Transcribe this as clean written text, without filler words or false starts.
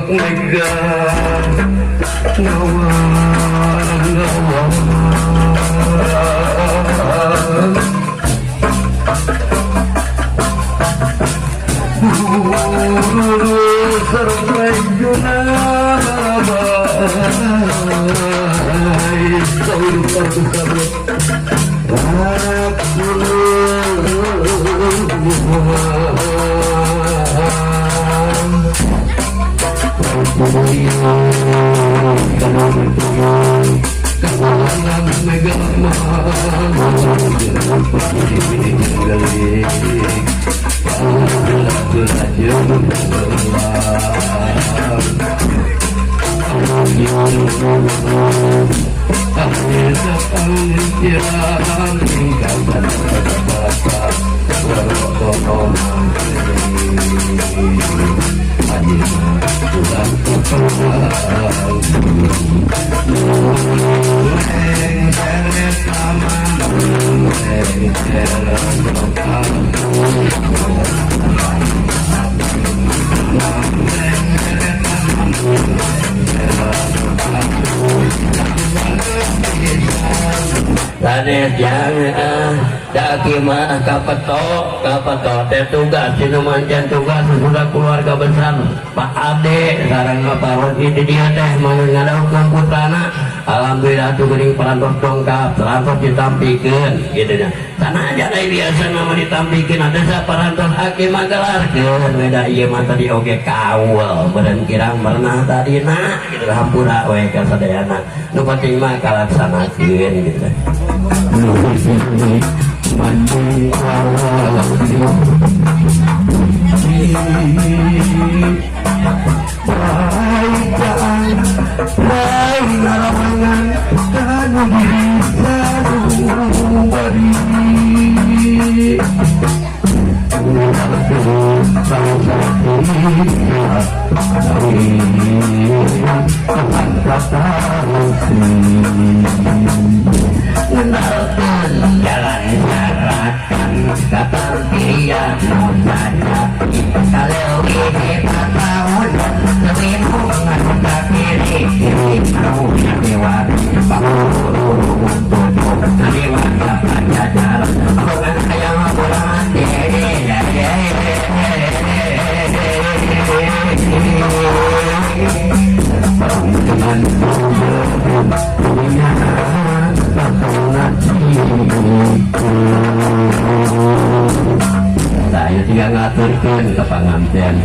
Mega ngawang ngawang. Sanes jangan daki mah kapetok kapetok teh tugas sinu mancan tugas sudah keluarga besar Pak Ade sareng Pak Rosi di dieu teh ngadaukeun putrana. Alhamdulillah tuh geuning parantos dongkap, parantos ditampikeun kitu nya. Sanajan aya biasa nama ditampikeun ada saparantos hakim gelarkeun beda ieu mah tadi oge kaul beureun kirang pernah tadina kitu hampura we ka sadayana. Nu penting mah kalaksanakeun gitu. Jalan sarakan kapartian kalau ini tahun lebih kiri dewa Saya tidak ngaturkan ke panganten.